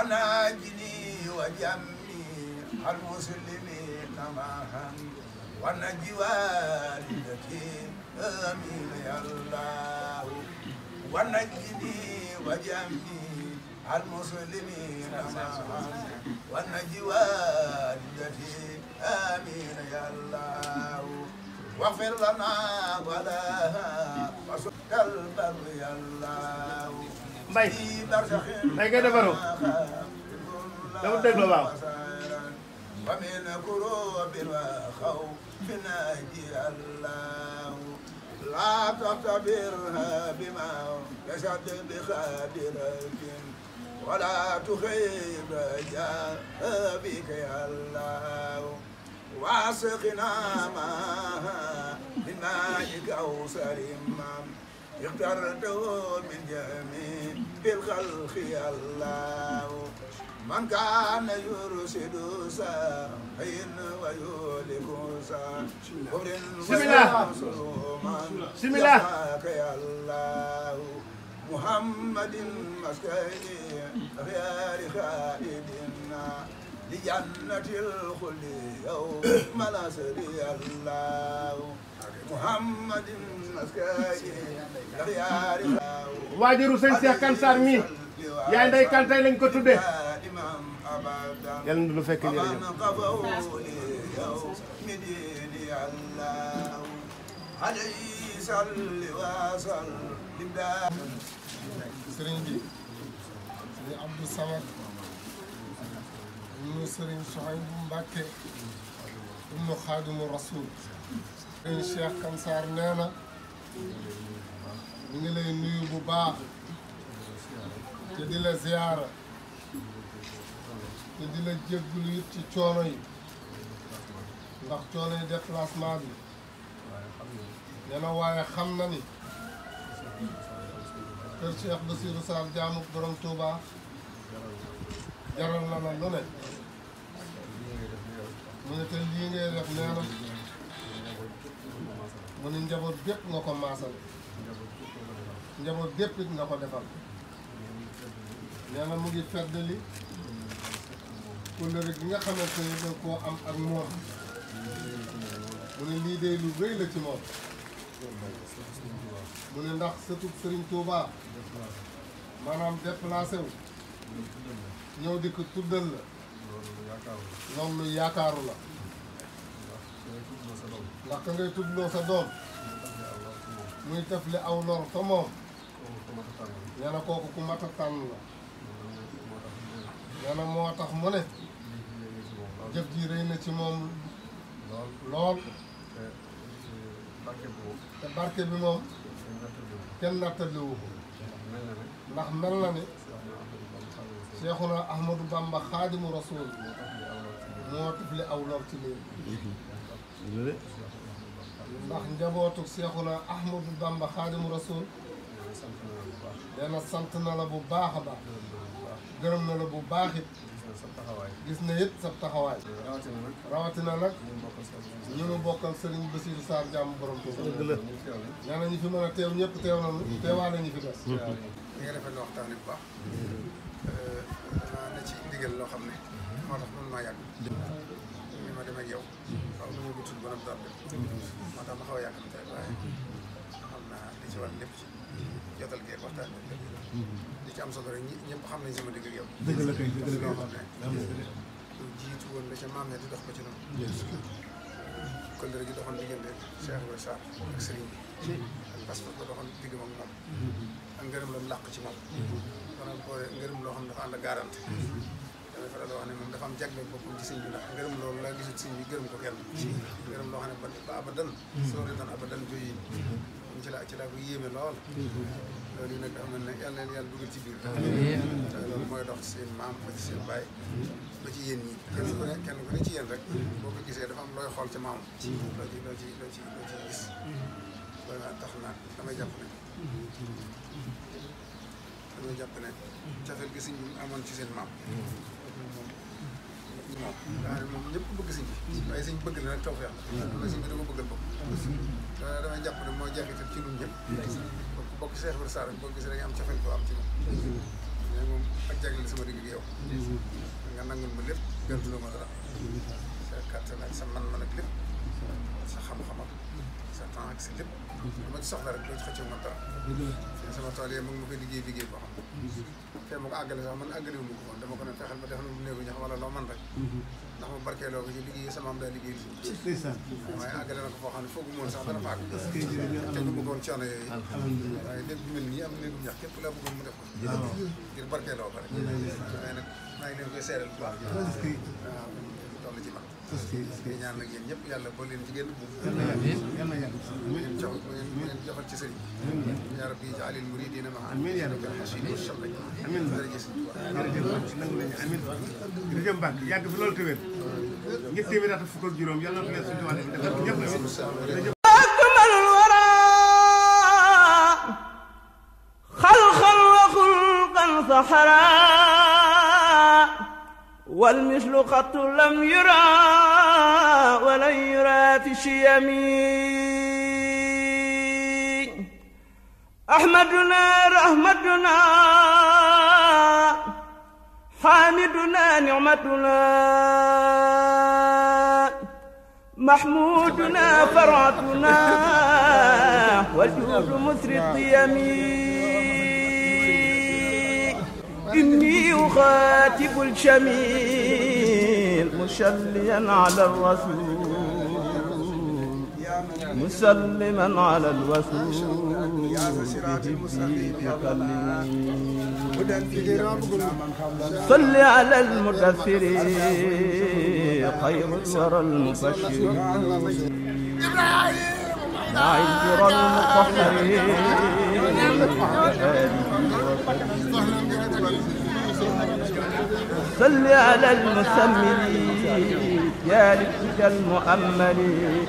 وناجني وجمي المسلمين معا ونجي والدتي آمين يا الله ونجني وجمي المسلمين معا ونجي والدتي آمين يا الله واغفر لنا ولها وسد البر يا الله mbay mbay ngay defaroo dama déglu waaw ومن كروب وخوف ناجي الله لا تعتبرها بما يشهد بخادرة ولا تخيب رجاء بك يا الله واسقنا معها من ماء كوثر اخترته من جميع الخلق يا الله من كان يرشد ساهين ويهلك ساهر bismillah يا الله محمد مسكين خيار خالدنا لجنة الخلد يوم الأسر يا الله محمد مسكين خيار waajuru sëñ Cheikh Kane Sarr mi yaay ndey kan tey lañ ko tuddee yàlla na lu fekk njëriñam sëriñ bi sëriñ Abdou Samad ibnu sëriñ Souhaïbou Mbacké ibnu Xaadimu Rasuul sëriñ Cheikh Kane Sarr nee na ñu ngi lay nuyu bu baax te di la ziyaara te di la jéggulu it ci coono yi ndax coono yi déplacement bi nee na waaye xam na ni kër Cheikh Bassirou Sarr jaamu borom Touba jaral na la lu ne mu ne te lii ngay def nee na mu ne njaboot gépp nga ko maasale njaboot gépp it nga ko defal nee na mu ngi feddali kóllëre gi nga xamante ni da koo am ak moom mu ne lii de lu rëy la ci moom mu ne ndax sëtub Serigne Touba maanaam déplacé wu ñëw di ko tuddal la loolu lu yaakaaru la ndax ka ngay tuddloo sa doom muy tefli aw lor fa moom nee na kooku ku mat a tànn la nee na moo tax mu ne jëf ji rëy na ci moom lool te barke bi moom kenn nattaliwu ko ndax mel na ni Seexuna Ahmadou Bamba Xaadimu Rasuul moo tefli aw lor ci lii ndax njabootu Seexuna Ahmadou Bamba Xaadimu Rasuul nee na sant na la bu baax a baax gërëm na la bu baax it gis na it sa taxawaay rawatina nag ñu nu bokkal Serigne Bassirou Sarr jàmm borom Touba nee na ñu fi mën a teew ñëpp teew nañu teewaale ñu fi des li nga defee lu waxtaan bu baax na ci ndigal loo xam ne moo tax mën maa yàgg ni ma demee ak yow xaw na ma guddul ba noppi daal moo tax ma xaw a yàgg tey waaye xam naa li ci war lépp ci jotal geeg waxtaan bi li ci am solo rek ñëpp xam nañ sama digg ak yow dëgg la kay dëgg la loo xam ne lu jiitu woon la ca maam ne di dox ba ci noonu kóllëre gi doxoon diggante Cheikh Ibrahima Sarr ak Serigne bi ak passeport ba doxoon digg moom moom ak ngërëm la mu làq ci moom maanaam boole ngërëm loo xam ne dafa ànd ak garante damay faral di wax ne moom dafa am jagle boppam ci sëñ bi ndax ngërëm loolu laa gisut sëñ bi gërëm ko kenn ngërëm loo xam ne ba abadan soo retan abadan joyi moom ci laa ko yéeme lool loolu yi nag dafa mel ne yàlla leen yàlla dugal ci biir loolu mooy dox ci seen maam ba ci seen baay ba ci yéen ñi kenn ku ne ci yéen rek boo ko gisee dafa am looy xool ci maam loo ci gis loolu tax na damay jàpp ne cafeel gi sëñ bi amoon ci seen maam moom daanaka moom ñëpp bëgg sëñ bi waaye sëñ bëgg la nag taw feex la sëñ bi da ko bëggal bopp damay jàpp ne moo jeexital ci ñun ñëpp bokk Cheikh Ibrahima Sarr boo gisee da nga am cafeel ko am ci moom mais moom ak jagleel sama digg yow nga nangul ma lépp gëntuloo ma dara sa kàttan ak sa man-man ak lépp sa xam-xam ak sa temps ak sa lépp lu ma ci soxla rek doo ci xëccoo ma dara sama tool yi mu ngi ma koy liggéey boo xam fee ma ko àggale sax man àggale wu ma ko woon dama ko ne fexeel ba def na mu néegu ñax wala loo man rek ndax ma barkeeloo ko ci liggéey sama am daa liggéey waaye àggale na ko foo xam ne foogu moon sax dana fa àgg tegu ma ko woon coono yooyu waaye lépp bu mel nii am néegu ñax képp laa bëggoon mu def ko ngir barkeeloo ko rek waaye nag maa ngi leen koy seeral bu baax waaw toll ci man di ñaan nag yéen ñëpp yàlla boo leen jigéen bu ngeen joxal ci sëriñ yaa rabbi jaalil muridina ma amiin yaa rabbi amiin jërëjëf Mbacke yàgg fi loolu te wér ñett téeméer at fukk ak juróom yàlla na ko leen suñu wàll bi defal ñëpp akmalul wara xalqan wa xulqan saxara wal mislu xattu lam yura wala yura fi shiyami ahmaduna rahmatuna حامدنا نعمتنا محمودنا فرعتنا والجود مثري الطيم إني أخاتب الشميل مشليا على الرسول مسلما على الوسول صل على المدثر خير الورى المبشر عير المطهر صل على المسمل يا للهدى المؤمل